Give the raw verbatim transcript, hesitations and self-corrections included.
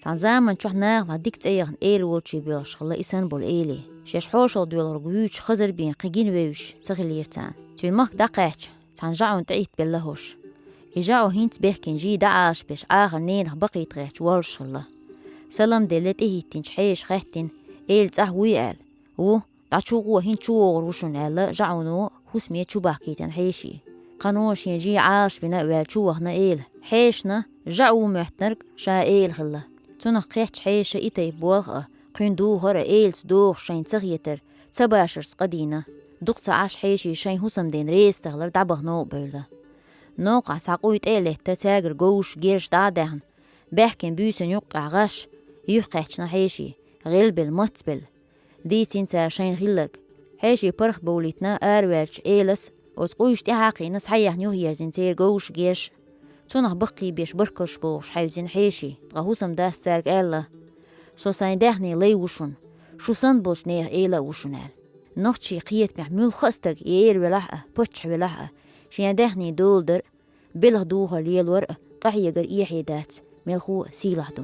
Цхьан заман чохь нахала дика цӀе яхна эла волчу боьлхуш хилла и санна болу эли. Шаьш хьошалгӀа доьлхург вуьйцуш хазар бен кхин гина вевзаш ца хиллера царна. Цуьнан махка дӀакхаьчча, цхьана жаӀунна тӀехӀиттабелла хӀорш. И жаӀу хӀинца бехкина жий дӀаӀалашбеш Ӏахар ненах баккхийта гӀерташ воллуш хилла. Салам делла тӀехӀиттинчу хьешас хаьттина, эла цӀахь вуй аьлла. Ву, дӀа чу гӀо, хӀинца чу вогӀур ву шуна аьлла, жаӀуно хӀусаме чу бахкийтина хьеший. Кхано шен жий Ӏалашбина а ваьлла чу вахана эла. Хьешана жаӀу моьттинарг ша эла хилла. Цунах кхеттачу хьешан и тайпа болх а, кхуьнан духар а элаца догӀуш шайна ца хетар, ца башарца къа дийна. Дукха ца Ӏаш хьеший шайн хӀусамдена реза ца хилар дӀабаха новкъа бевлла. Новкъахь цхьа къуй тӀе а летта, цаьргара говш, герш дӀа а даьхна, баьхкина буьйсанна юккъехь гӀаш, юьхь кхаьчна хьеший, гӀелбелла, мацбелла. Дийцина цара шайна хилларг. Хьеший паргӀат бовлийтина араваьллачу элас, оцу къуйш тӀаьхьа а кхиъна, схьаехна юхаерзина церан говш, герш. Цунах баккхийбеш баркаллаш бохуш хьаьвзина хьеший, ткъа хӀусам дац цаьрга аьлла: «Со сайн даьхнийн лай ву шуна, шу санна болчу нехан эла а ву шуна», – аьлла. Нохчийн кхетамехь муьлхха а стаг, и эла велахь а, паччахь велахь а, шен даьхнийн дола дар а, белхан духар лелор а къахьегар эхье дац, мелхо а сийлахь ду.